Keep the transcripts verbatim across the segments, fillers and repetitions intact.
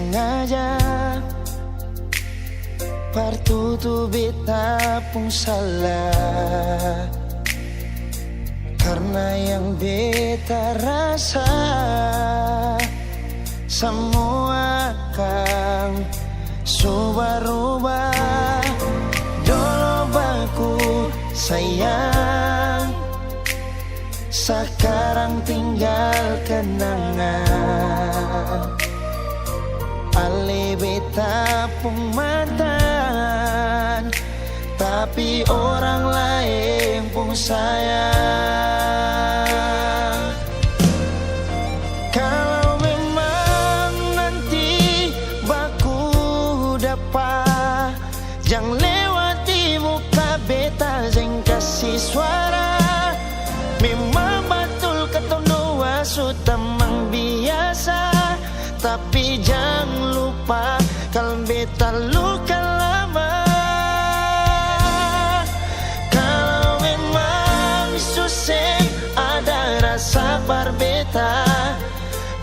Sengaja par tutu beta pung salah, karna yang beta rasa samua akang su barubah. Dolo baku sayang, sakarang tinggal kenangan. Ale beta pung mantan, tapi orang laeng pung sayang. Kalau memang nanti baku dapa, jang lewati muka beta, seng kasi suara. Memang batul katong dua su tamang biasa, tapi jang lupa kal beta luka lama. Kalau memang su seng ada rasa par beta,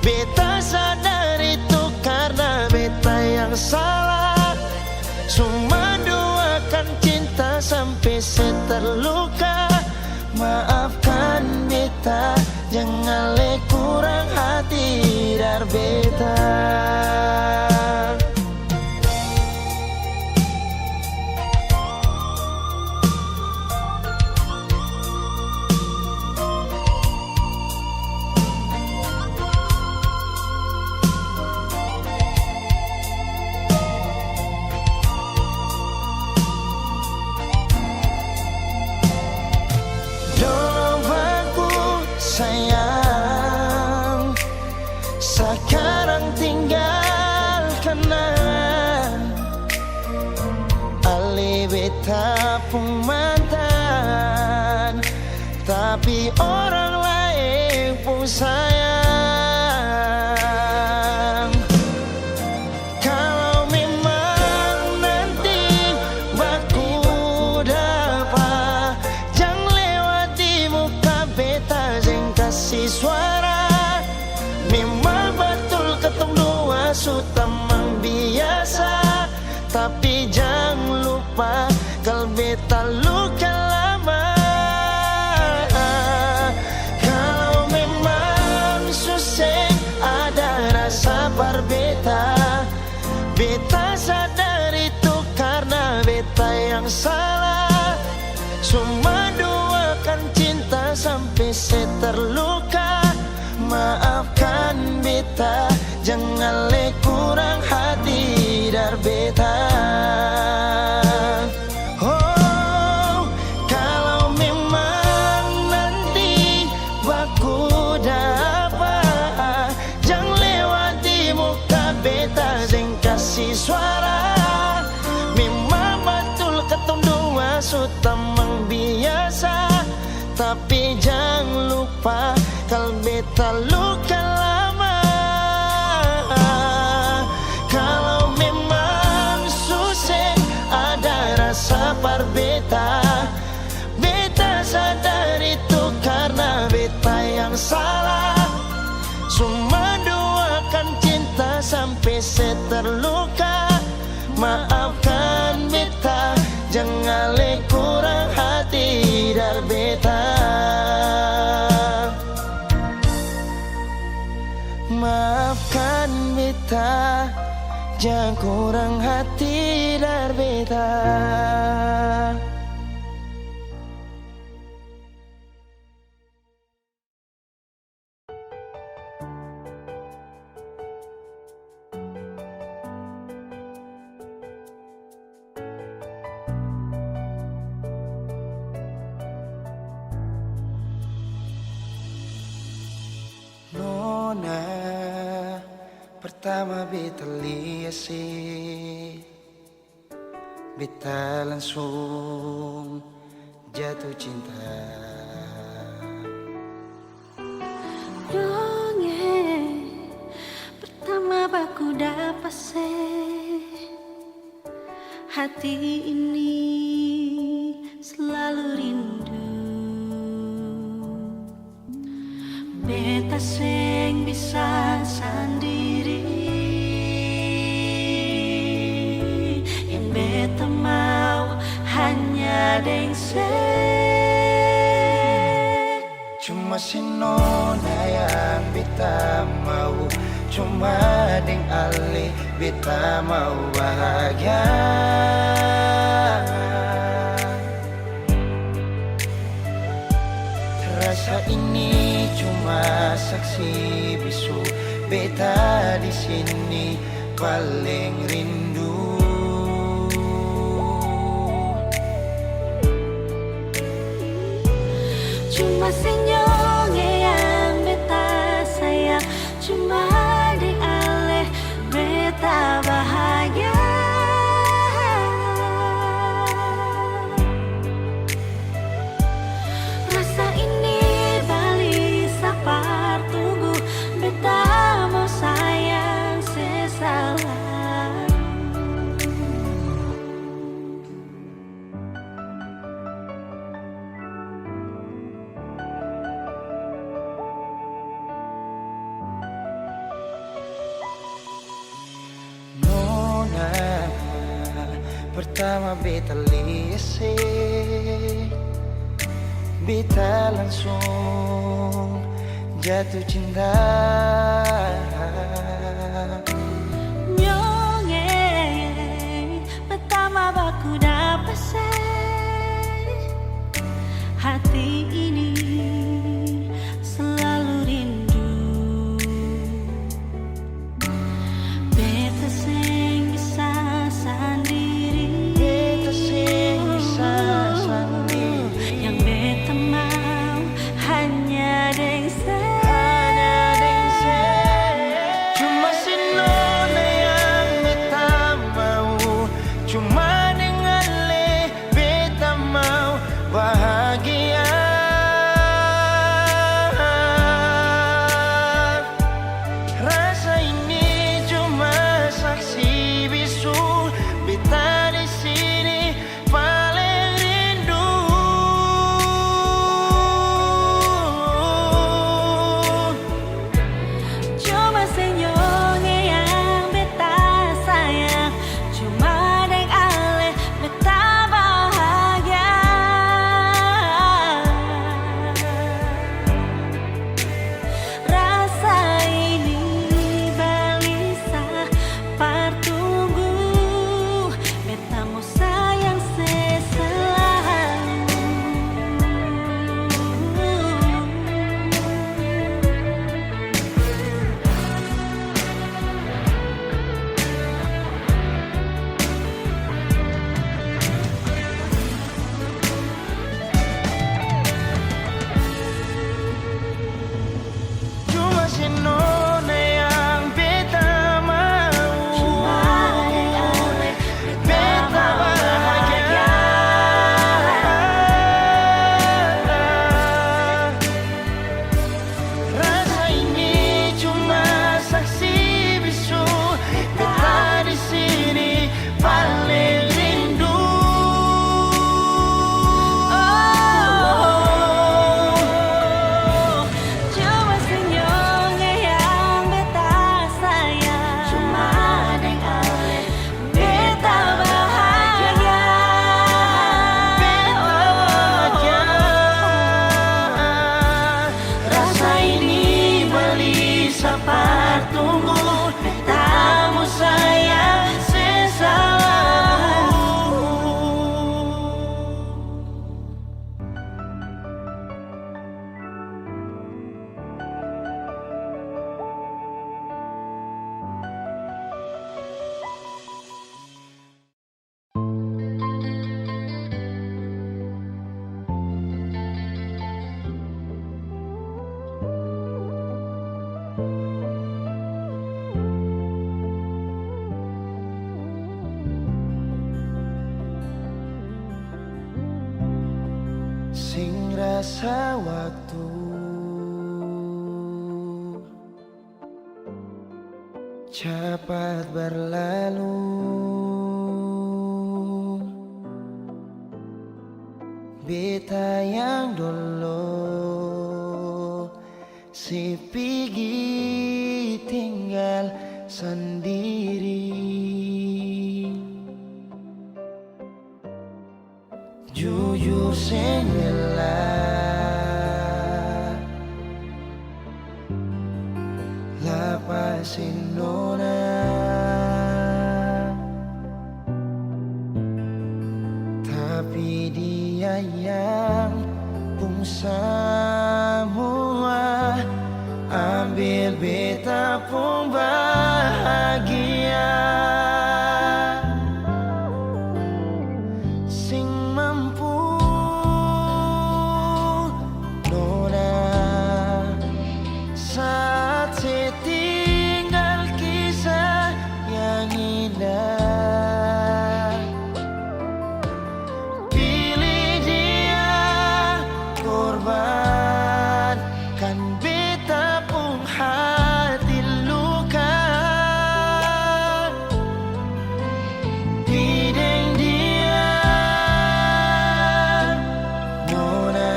beta sadar itu karna beta yang salah. Su manduakan cinta sampe se terluka. Maafkan beta, jang ale kurang hati dar beta. Dolo baku sayang, sakarang tinggal kenangan. Ale beta pung mantan, tapi orang laeng pung sayang. Kalau memang nanti baku dapa, jang lewati muka beta, seng kasi suara. Memang batul katong dua su tamang biasa, tapi jang lupa kal beta luka lama. Kalau memang su seng ada rasa par beta, beta sadar itu karna beta yang salah. Su manduakan cinta sampe se terluka. Maafkan beta, jang ale kurang hati dar beta. Oh, kalau memang nanti baku dapa, jang lewati muka beta, seng kasi suara. Memang batul katong dua su tamang biasa, tapi jang lupa kal beta luka lama. Kalau memang su seng ada rasa par beta, beta sadar itu karna beta yang salah. Su manduakan cinta sampe se terluka. Maafkan beta, jang ale kurang hati dar beta. Maafkan beta, jang kurang hati dar beta. Nona, pertama beta lia se, beta langsung jatuh cinta. Dong e, pertama baku dapa se, hati ini selalu rindu. Beta seng bisa sandiri. deng se. Cuma si nona yang beta mau, cuma deng ale beta mau bahagia. Rasa ini cuma saksi bisu, beta di sini paling rindu. Cuma senyum yang beta sayang, cuma di ale beta bahagia. Rasa ini balisa par tunggu, beta mau sayang sesala. Nona, pertama beta lia se, beta langsung jatuh cinta. Nyong e, pertama baku dapa se, hati ini selalu rindu. Beta seng bisa sandiri. Beta seng bisa sandiri. Yang beta mau hanya deng se. Hanya deng se. Cuma si nona yang beta mau. Cuma deng ale beta mau bahagia. Rasa ini cuma saksi bisu, beta di sini paling rindu. Cuma senyum yang beta sayang, cuma deng ale beta bahagia. Rasa ini balisa par tunggu, beta mo sayang se selalu. Cuma si nona yang beta mau. Cuma deng ale beta bahagia. Rasa ini cuma saksi bisu, beta di sini paling rindu. Oh, cuma senyum yang beta sayang. Cuma deng ale beta bahagia. Beta bahagia. Rasa ini balisa par tunggu, beta mo sayang se selalu. Seng rasa waktu capat berlalu. Beta yang dolo se pigi tinggal sandiri. Jujur seng rela lapasi nona, tapi dia yang pung samua, ambil beta pung bahagia. Seng mampu nona saat se tinggal kisah yang indah. Pilih dia korbankan beta pung hati luka. Pi deng dia, nona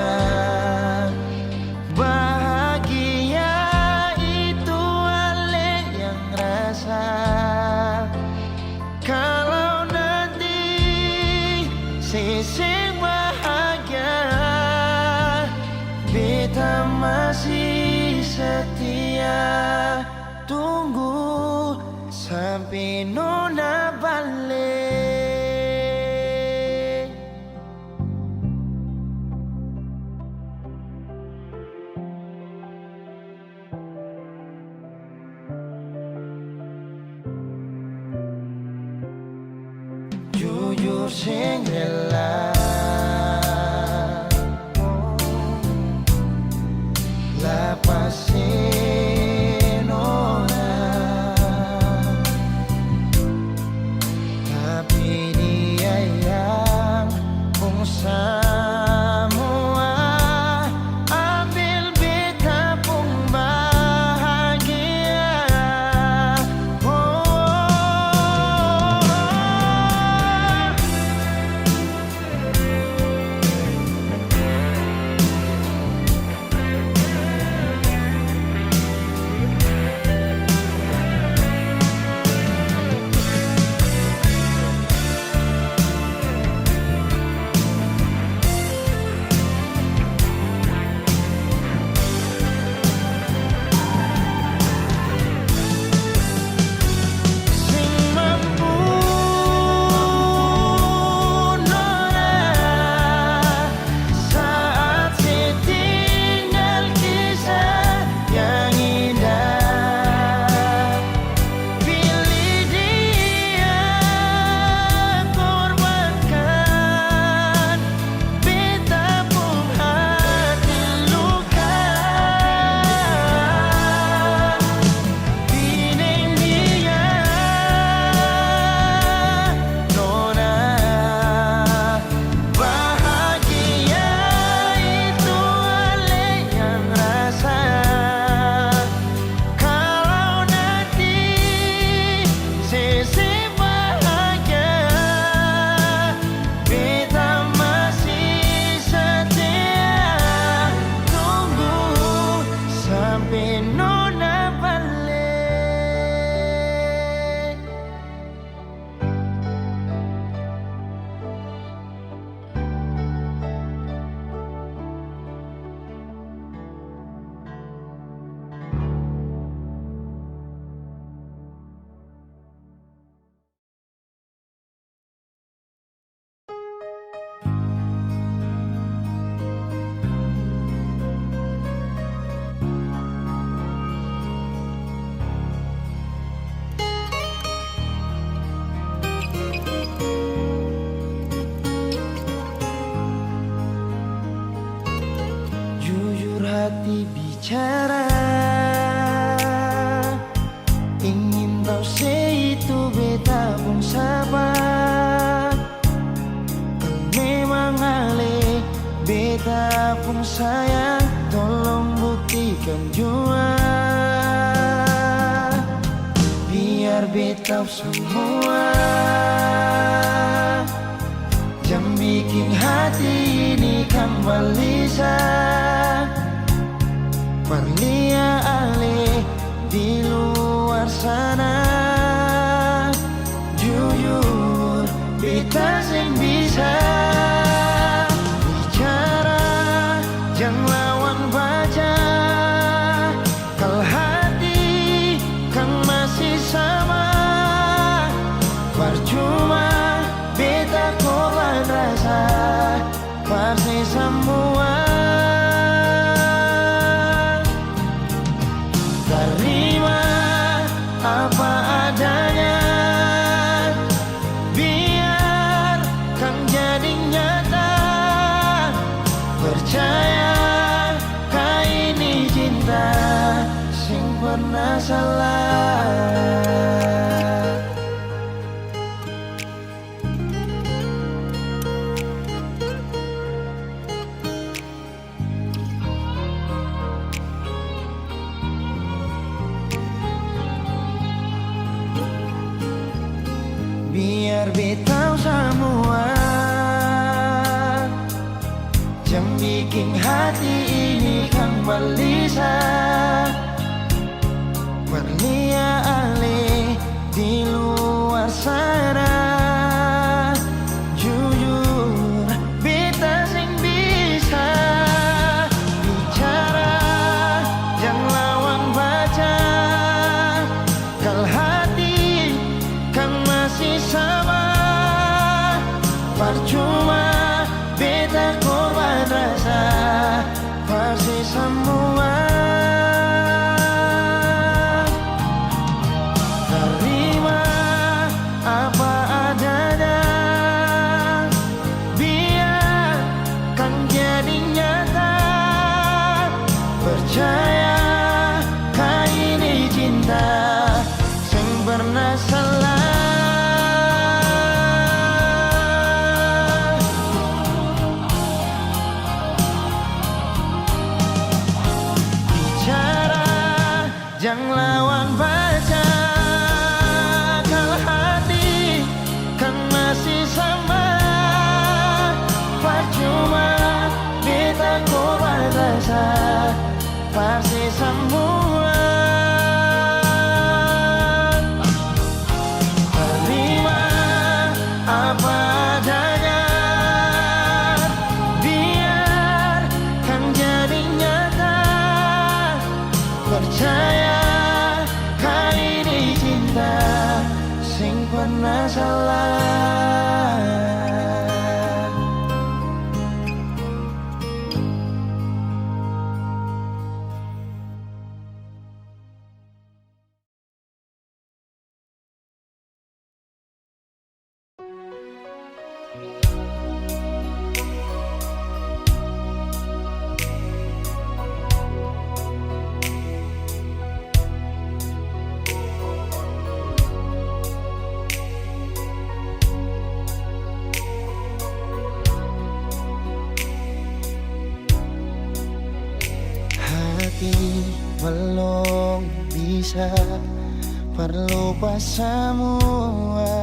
bahagia itu ale yang rasa. Kalau nanti se seng bahagia, beta masih setia tunggu sampe nona bale. Jujur seng rela lapasi nona, tapi dia yang pung samua, ambil beta pung bahagia. Oh. Seng mampu nona saat se tinggal kisah yang indah. Pilih dia korbankan beta pung hati luka. Pi deng dia, nona bahagia itu ale yang rasa. Kalau nanti se seng bahagia, beta masih setia tunggu sampe nona bale. Jujur hati bicara, ingin tau se itu beta pung sapa. Kalo memang ale beta pung sayang, tolong buktikan jua. Biar beta samua jang biking hati ini kambali sa. Par lia ale di luar sana. Jujur, beta seng bisa samua. Tarima apa adanya, biarkan jadi nyata. Percaya ka ini cinta seng pernah salah. Biar beta tau samua, jang biking hati ini kang balisa. Parlia ale di luar sana. Jujur, beta seng bisa bicara, jang lawan baca. Kal hati kan masih sama, parcuma beta korban rasa. Pasti samua. Tarima apa adanya, biarkan jadi nyata. Percaya ka ini cinta seng pernah salah. Bicara, jang lawan baca. Kal hati kan masih sama, parcuma beta korban rasa. Pasti samua. Tarima apa adanya, biarkan jadi nyata. Percaya ka ini cinta seng pernah salah. Hati balong bisa parlupa samua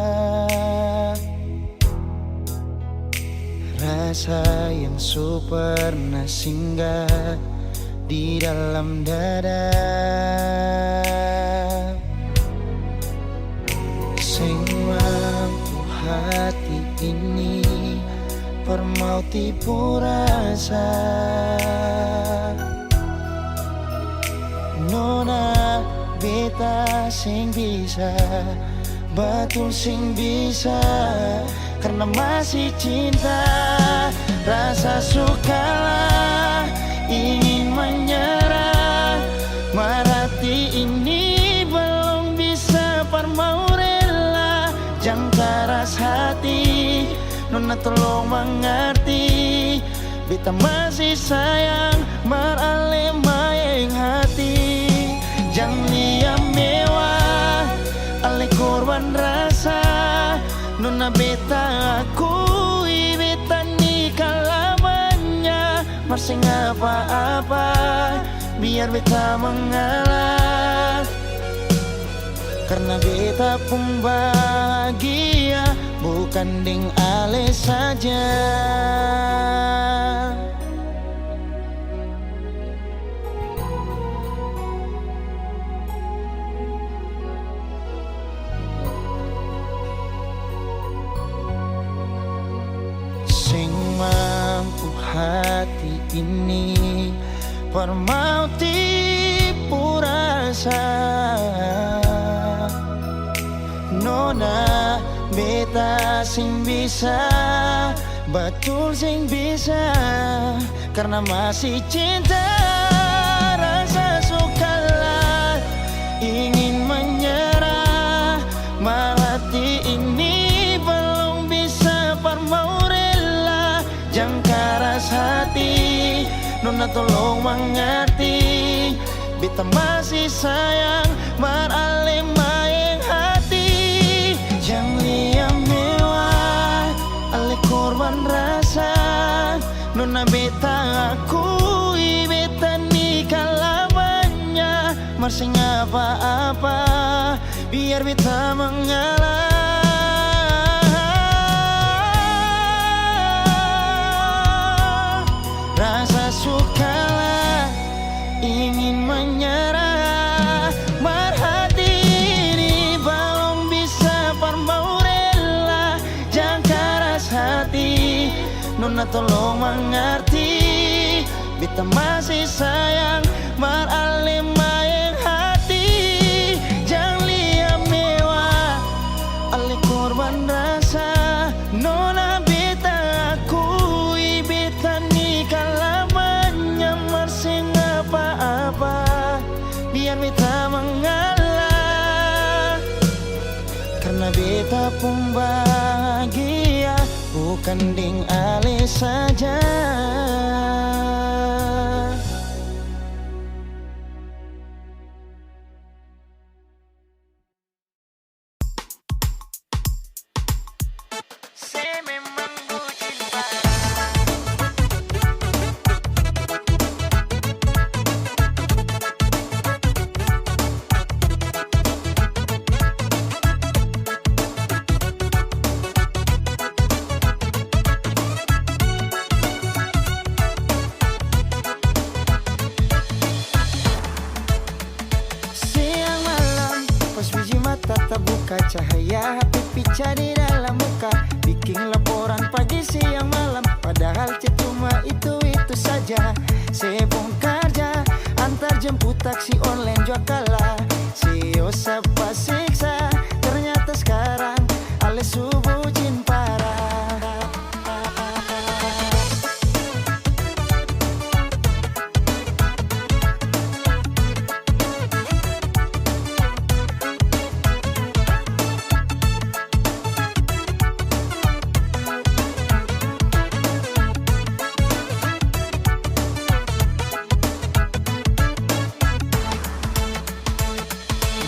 rasa yang su parna singgah di dalam dada. Seng mampu hati ini par mau tipu rasa. Nona, beta seng bisa, batul seng bisa, karna masih cinta. Rasa su kalah, ingin manyarah, mar hati ini balong bisa par mau rela. Jang karas hati, nona tolong mangarti. Beta masih sayang, mar ale maeng hati. Jang lia mewah, ale korban rasa. Nona, beta akui, beta ni kalah banya, mar seng apa-apa, biar beta mangalah. Karna beta pung bahagia bukan deng ale saja. Seng mampu hati ini par mau tipu rasa. Nona, beta seng bisa bat Betul seng bisa, karna masih cinta, rasa su kalah, ingin menyerah. Mar hati ini balong bisa par mau rela, jang karas hati, nona tolong mangarti. Beta masih sayang, mar ale maeng hati. Jang lia mewah, ale korban rasa. Nona beta akui, beta ni kalah banya, mar seng apa-apa, biar beta mangalah. Rasa su kalah, ingin menyerah, mar hati ini balong bisa par mau rela, jang karas hati, nona tolong mangarti, beta masih sayang, mar ale maeng hati, jang lia mewah, ale korban rasa. Nona beta akui, beta ni kalah banya, mar seng apa-apa, biar beta mangalah. Karna beta pung bahagia bukan deng ale saja. Se memang bucin parah. Siang malam, pas biji mata tabuka, cahaya H P pica di dalam muka, biking laporan pagi siang malam, padahal chat cuma itu-itu saja. Se pung karja, antar jemput, taksi online jua kalah. Si Yosep pasiksa, ternyata skarang ale su bucin parah.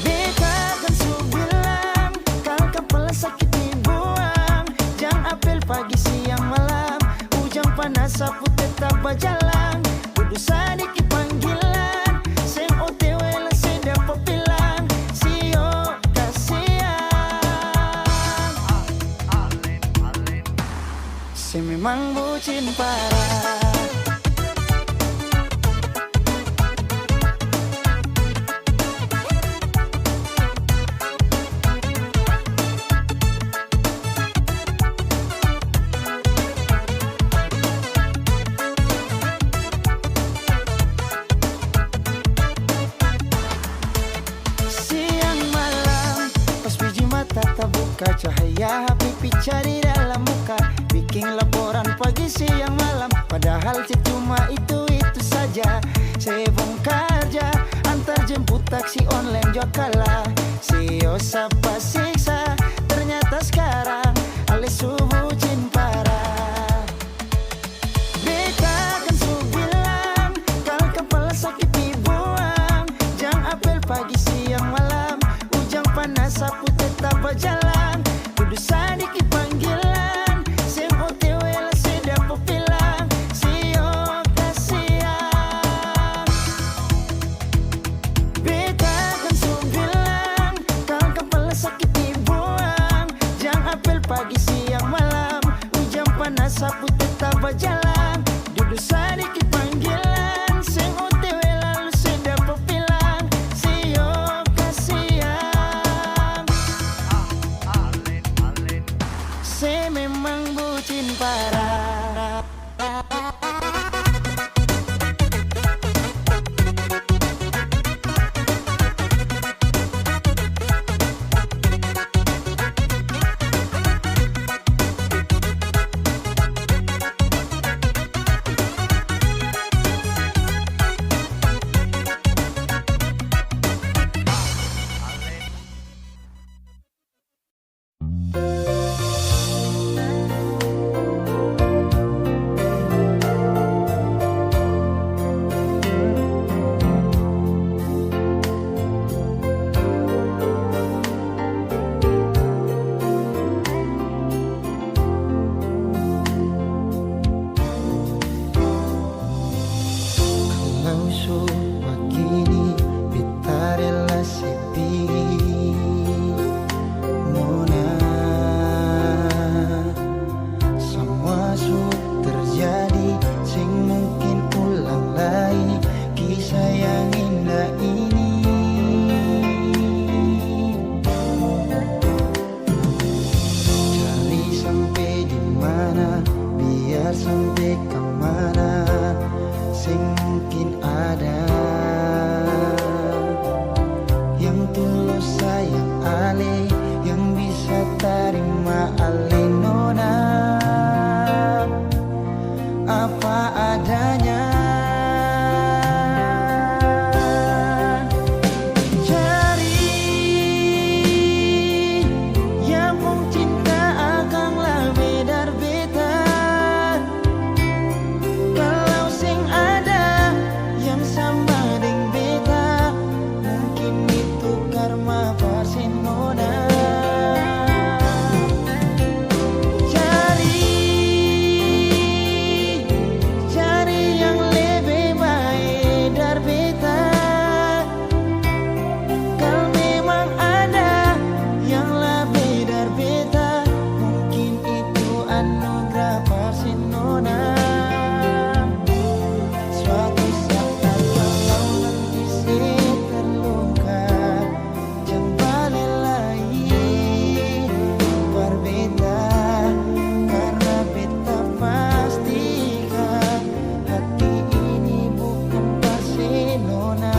Beta kan su bilang, kal kapala saki pi buang, jang apel pagi siang malam, ujang panas sapu tetap bajalang, dudu sadiki panggilan, seng O T W la se dapa pilang, sio kasiang. Se memang bucin parah. Siang malam, pas biji mata tabuka, cahaya H P pica di dalam muka, biking laporan pagi siang malam, padahal chat cuma itu-itu saja. Se pung karja, antar jemput, taksi online jua kalah. Si Yosep pasiksa, ternyata skarang ale su bucin parah. Beta kan su bilang, kal kapala saki pi buang, jang apel pagi siang malam, ujang panas sapu tetap bajalang, dudu sadiki panggilan, seng O T W la se dapa pilang, sio kasiang. Beta kan su bilang, kal kapala saki pi buang, jang apel pagi siang malam, ujang panas sapu tetap bajalang, dudu sadiki panggilan, seng O T W lalu se dapa pilang, sio kasiang. Se memang bucin parah. mana, seng mungkin ada yang tulus sayang ale, yang bisa tarima ale nona apa adanya. Cari yang pung cinta akang labe dari beta. Kalau seng ada yang sama deng beta, mungkin itu karma par se nona. Cari, cari yang lebe bae dari beta. Kal memang ada yang labe dari beta, mungkin itu anugerah par se nona. Suatu saat kalau nanti se terluka, jang bale lai par beta, karna beta pastikan hati ini bukan par se nona.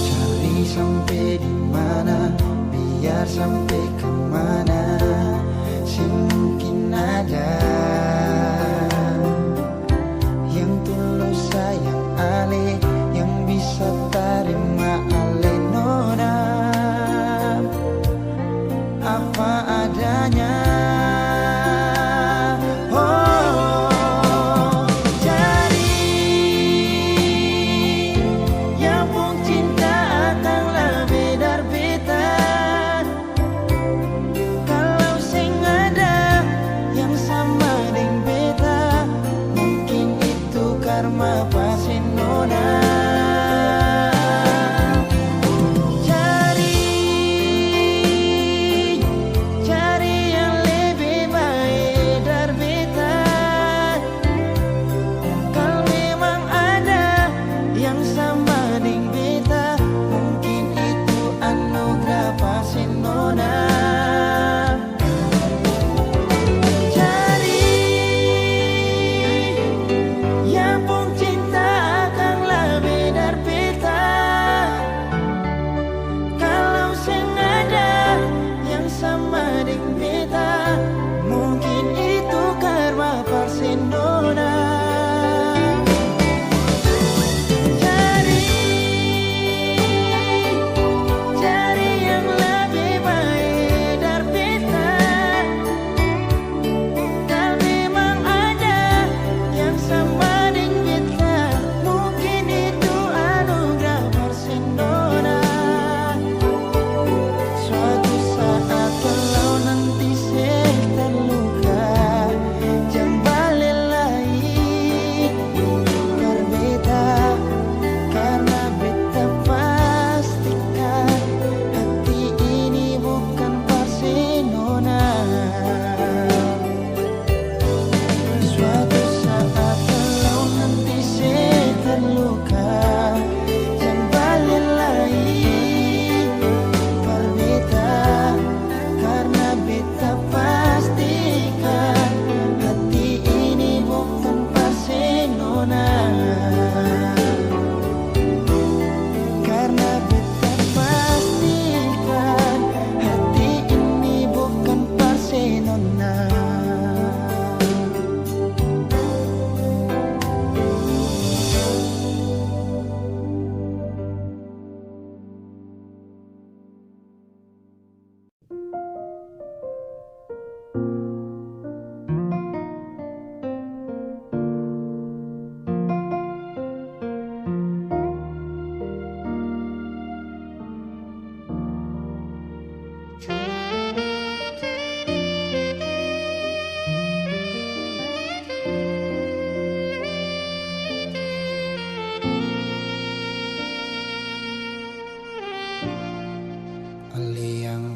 Cari sampe di mana, biar sampe kamana, seng mungkin ada yang tulus sayang ale, yang bisa tarima ale nona apa adanya. Oh, cari yang pung cinta akang labe dari beta. Kalau seng ada yang sama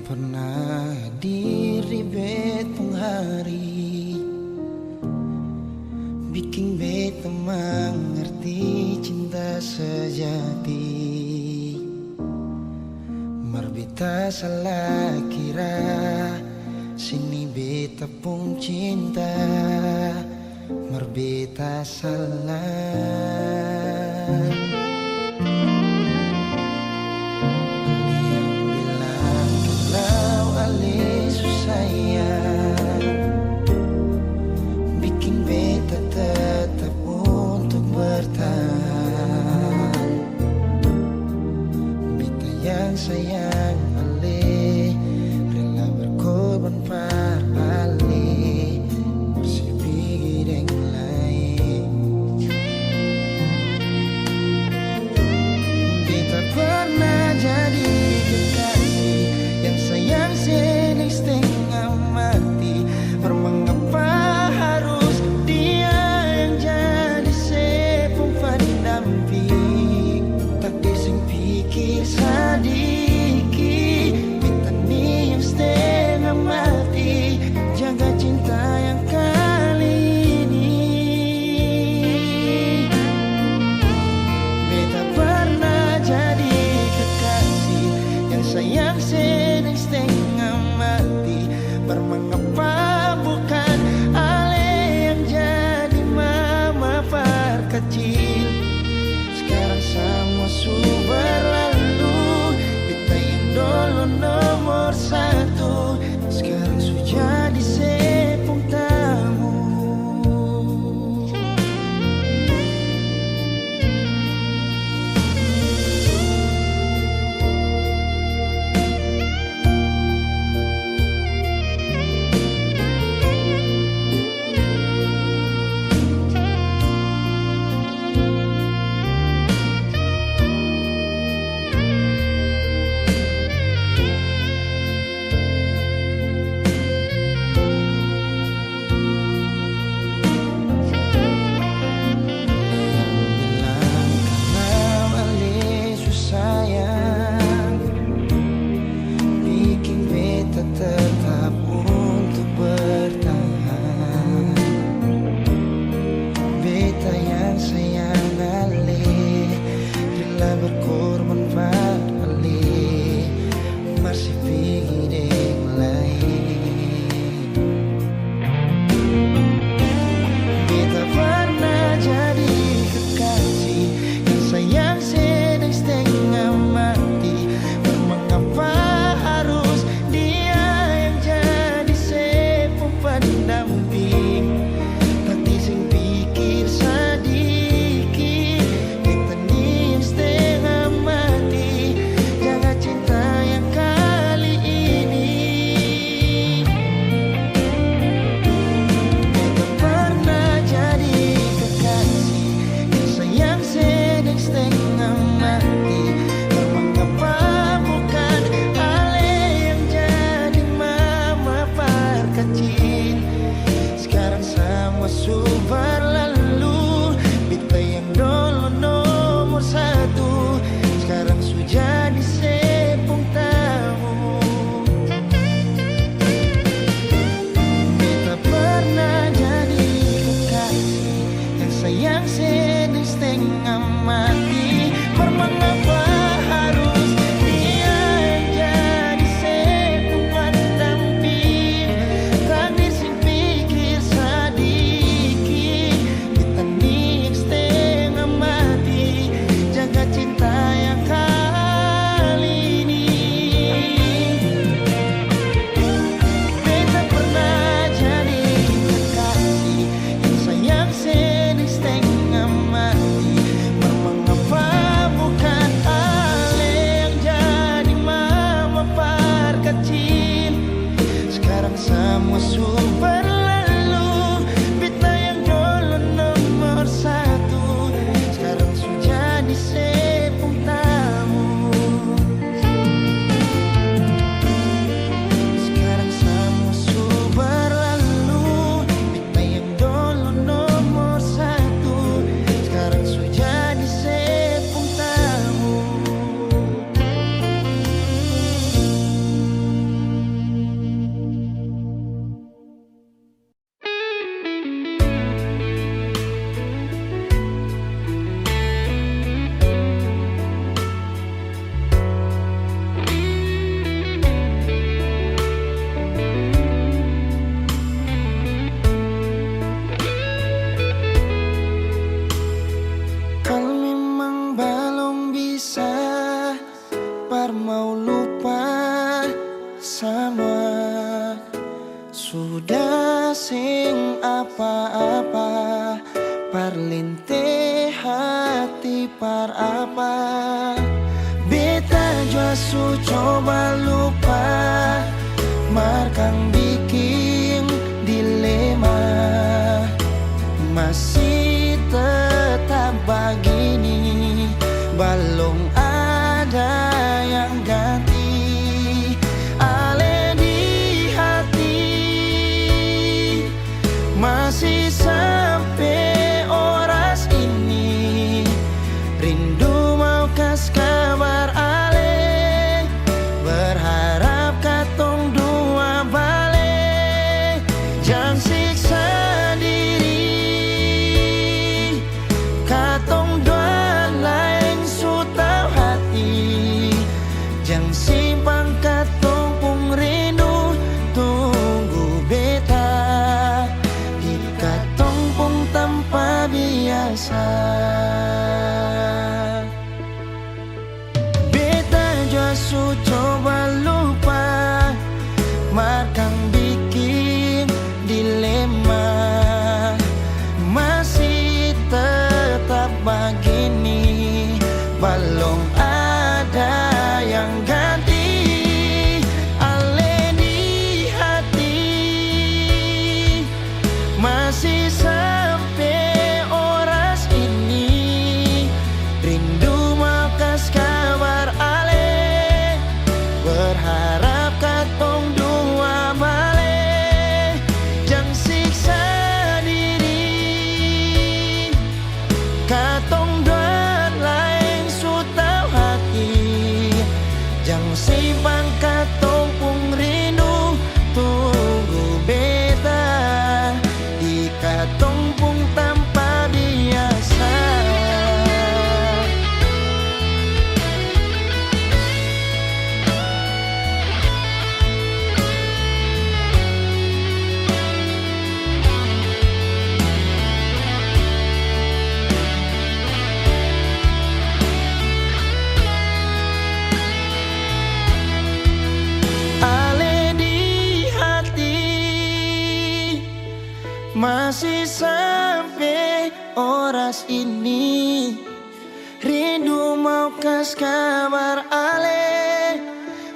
Pernah hadir di beta pung hari, biking beta mangarti cinta sejati. Mar beta salah kira, sini beta pung cinta, mar beta salah. Ada yang bilang kalau ale su sayang, biking beta tetap untuk bertahan. Beta yang sayang ale, rela berkorban par ale, se pigi deng laeng. Beta pernah jadi kekasih yang sayang se deng stenga mati. Mar mangapa harus dia yang jadi se pung pendamping? Takdir seng pikir sadiki, beta ni yang stenga mati. Par apa beta jua su coba lupa, mar kang biking dilema, masih tetap bagini, balong ada yang ganti. Ale di hati, masih sampe oras ini, rindu mau kas kabar ale, berharap katong dua bale, jang siksa diri. Katong dua laeng su tau hati, jang simpang katong pung rindu, tunggu beta di katong pung tampa biasa. Beta jua su coba lupa, mar kang biking dilema, masih tetap bagini, balong ada yang ganti. Ale di hati, masih sampe oras ini, rindu mau kas kabar ale, berharap katong dua bale, jang siksa diri. Katong dua laeng su tau hati, jang simpang katong pung rindu, tunggu beta di katong pung tampa biasa. Ale di hati, masih sampe oras ini, rindu mau kas kabar ale,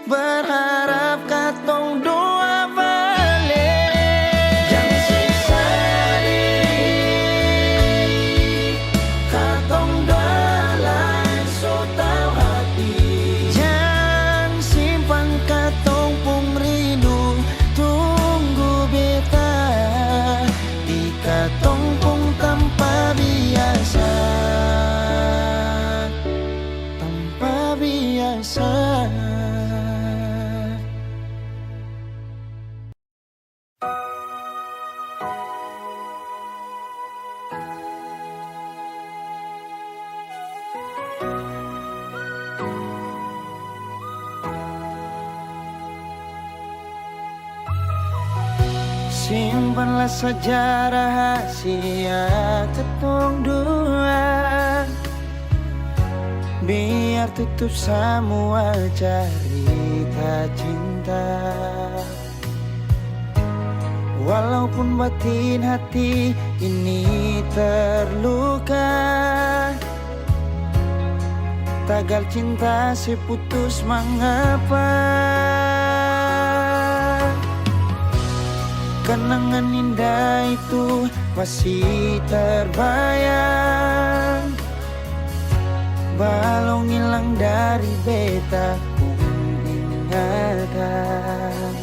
berharap katong dua bale. Jang siksa diri, katong dua laeng su tau hati. Jang simpang katong pung rindu, tunggu beta di katong pung tampa biasa, tampa biasa. Simpanlah sajarah rahasia katong dua, biar tutup samua carita cinta. Walaupun batin hati ini terluka, tagal cinta se putus mangapa. Kenangan indah itu masih terbayang, balong ilang dari beta pung ingatan.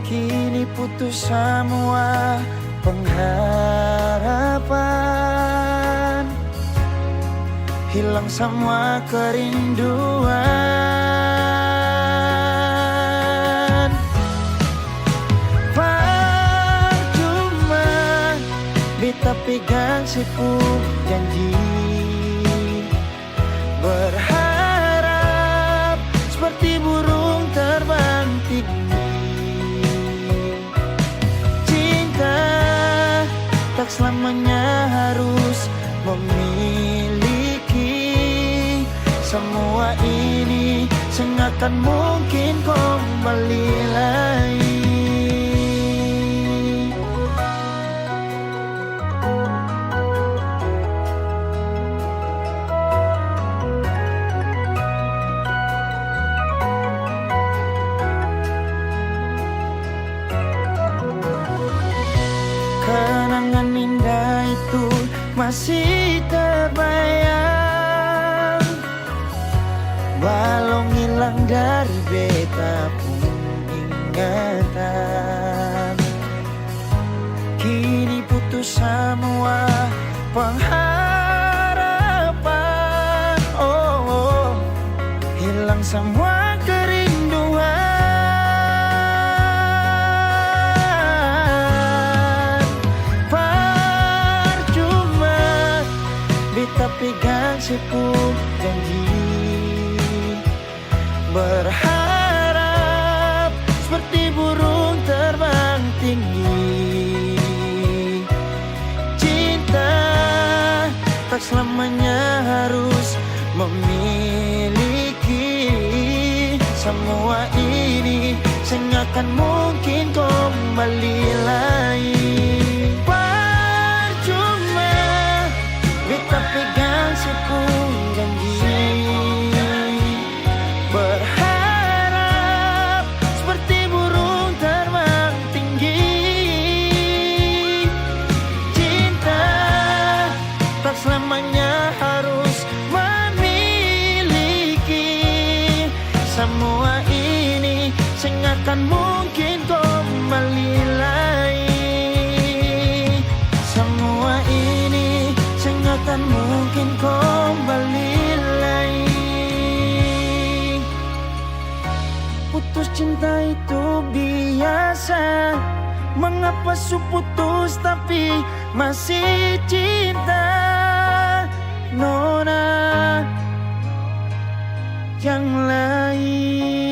Kini putus samua pengharapan, hilang samua kerinduan. Parcuma beta pegang se pung janji, berharap seperti burung terbang tinggi. Cinta tak selamanya harus memiliki. Semua ini seng akan mungkin kembali lai. balong ilang dari beta pung ingatan. Kini putus samua pengharapan, oh, oh. Hilang samua kerinduan. Parcuma beta pegang se pung janji. Berharap seperti burung terbang tinggi. Cinta tak selamanya harus memiliki. Semua ini seng akan mungkin kembali lai. Parcuma beta pegang se pung janji. Berharap seperti burung terbang tinggi. Cinta tak selamanya harus memiliki. Semua ini seng akan mungkin kembali lai. Semua ini seng akan mungkin kembali lai. Putus cinta itu biasa. Mengapa su putus tapi masih cinta nona yang lain?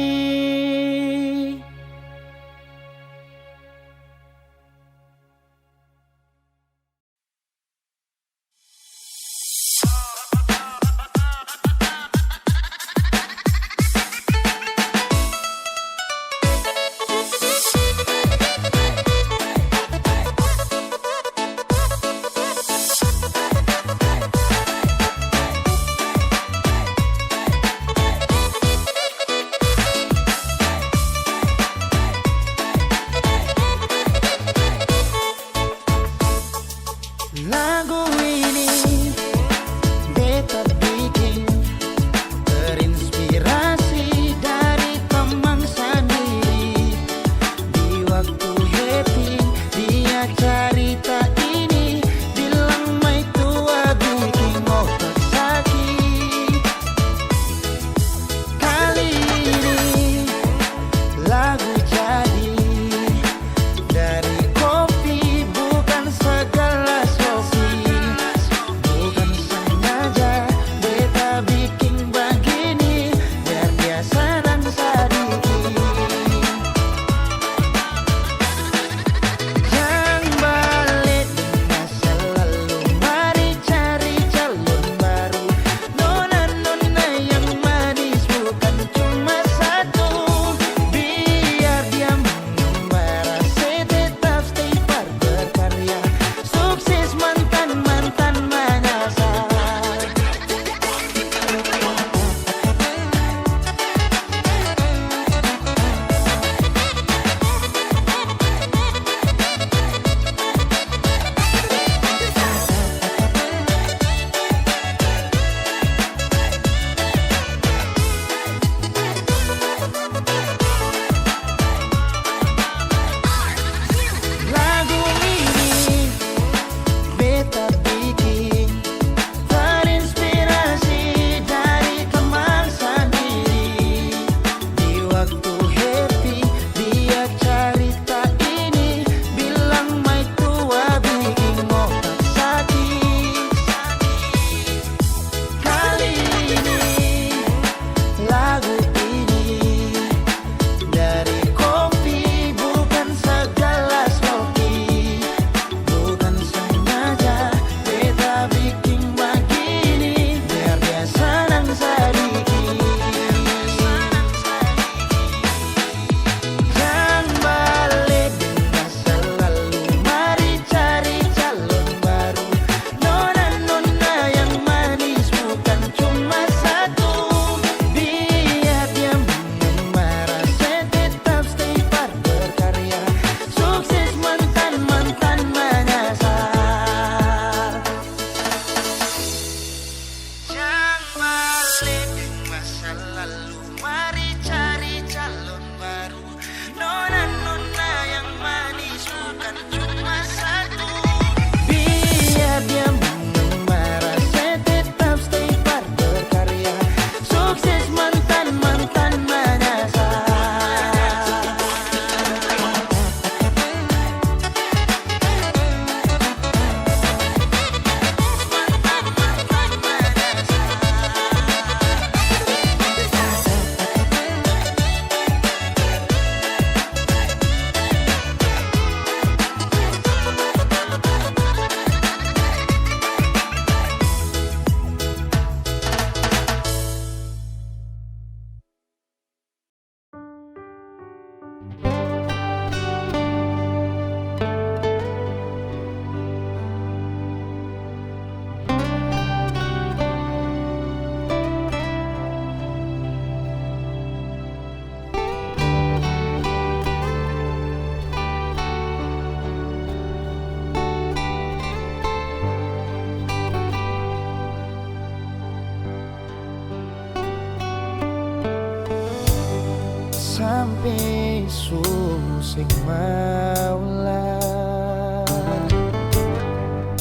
Pe su seng mau lai,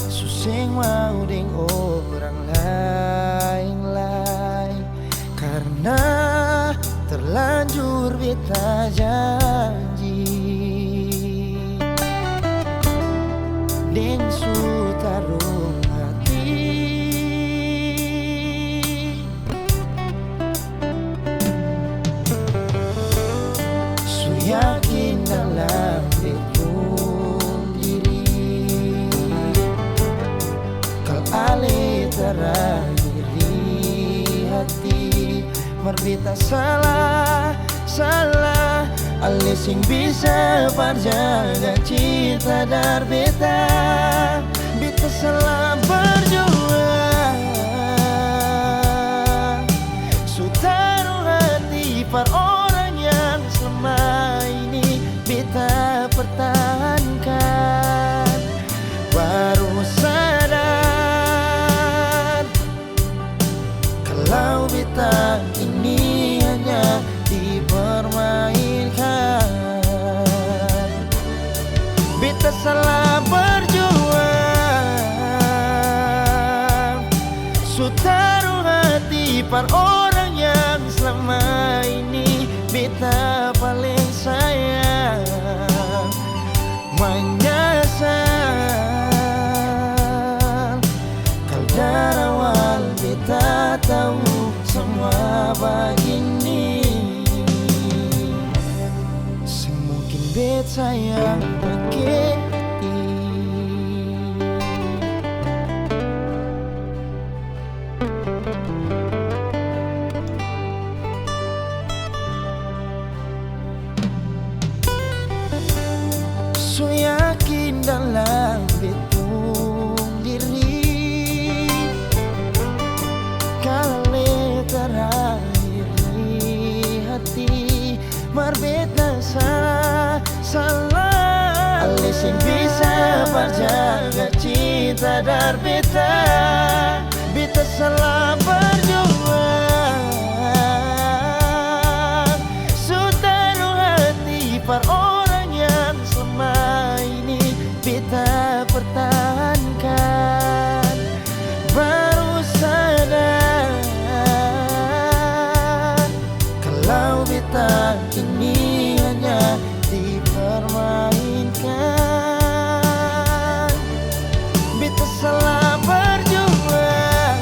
su seng mau deng orang laeng lai, karna terlanjur beta janji deng su tarung hati. Su yakin dalam beta pung diri, kal ale terakhir di hati. Mar beta salah, salah, ale seng bisa par jaga cinta dari beta. Beta salah berjuang, su taruh hati par orang yang selama ini beta pertahankan. Baru sadar kalau beta ini hanya dipermainkan. Beta salah berjuang, su taruh hati par orang yang selama ini beta paling sayang. Manyasal, kal dari awal beta tau samua bagini. Seng mungkin bet sayang pake hati. Su yakin dalam beta pung diri, kal ale terakhir di hati. Mar beta salah, salah. Ale seng bisa par jaga cinta dari beta. Beta salah berjuang, su taruh hati par orang yang selama ini beta pertahankan. Baru sadar kalau beta ini hanya dipermainkan. Beta salah berjuang,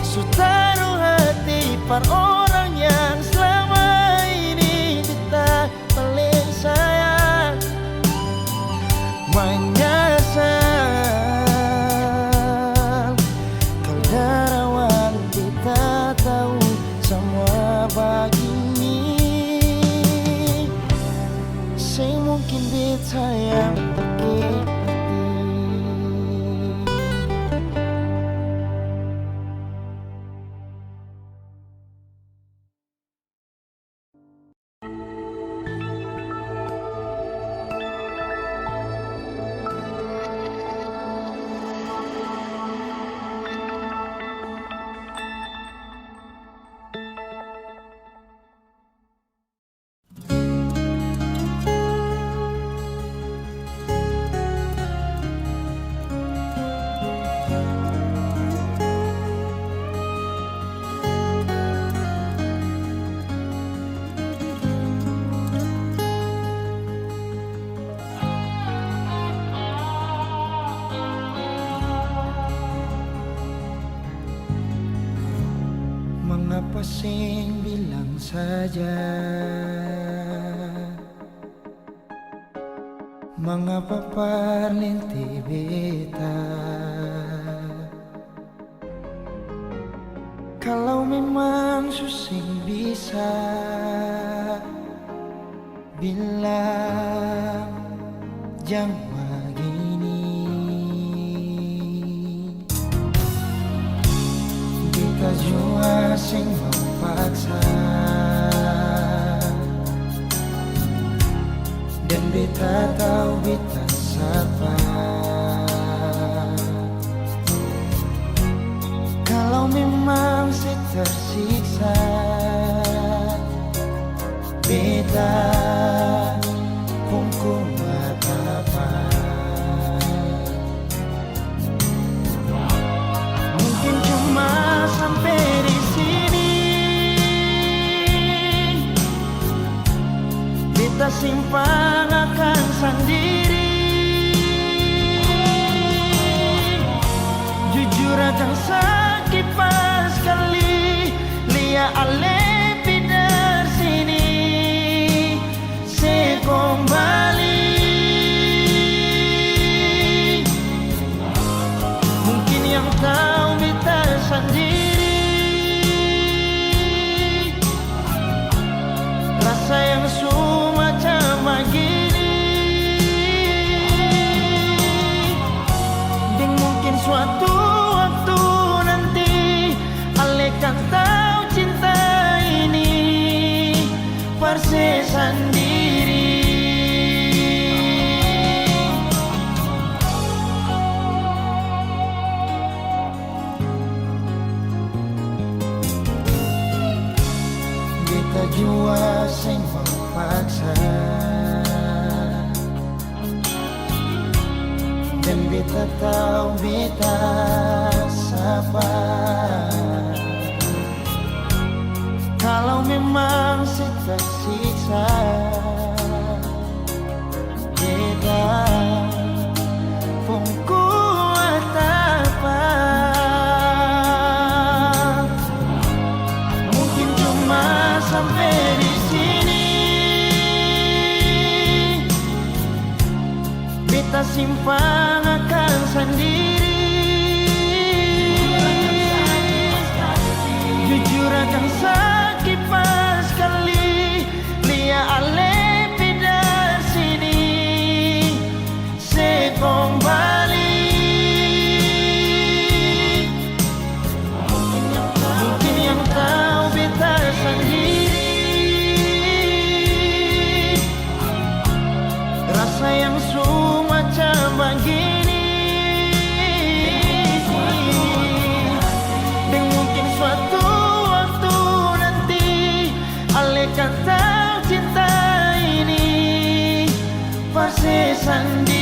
su taruh hati par orang yang selama ini beta paling sayang. Manyasal, kal dari awal beta tau samua bagini. Seng mungkin beta yang pake hati. Mangapa seng bilang saja? Mangapa parlente beta? Kalau memang su seng bisa, bilang jang bagini. Beta jua seng mau paksa, dan beta tau beta sapa. Kalau memang se tersiksa, jua seng mau paksa. Deng beta tau beta sabar. Kalau memang se tersiksa, beta pung kuat apa? Mungkin cuma sampe di sini. Beta simpang akang sandiri. Jujur akang saki paskali. Lia ale pi dari sini, se kong bali. Mungkin yang tau beta sandiri, rasa yang su macam bagini. Deng mungkin suatu waktu nanti, ale kan tau cinta ini pasti sandiri.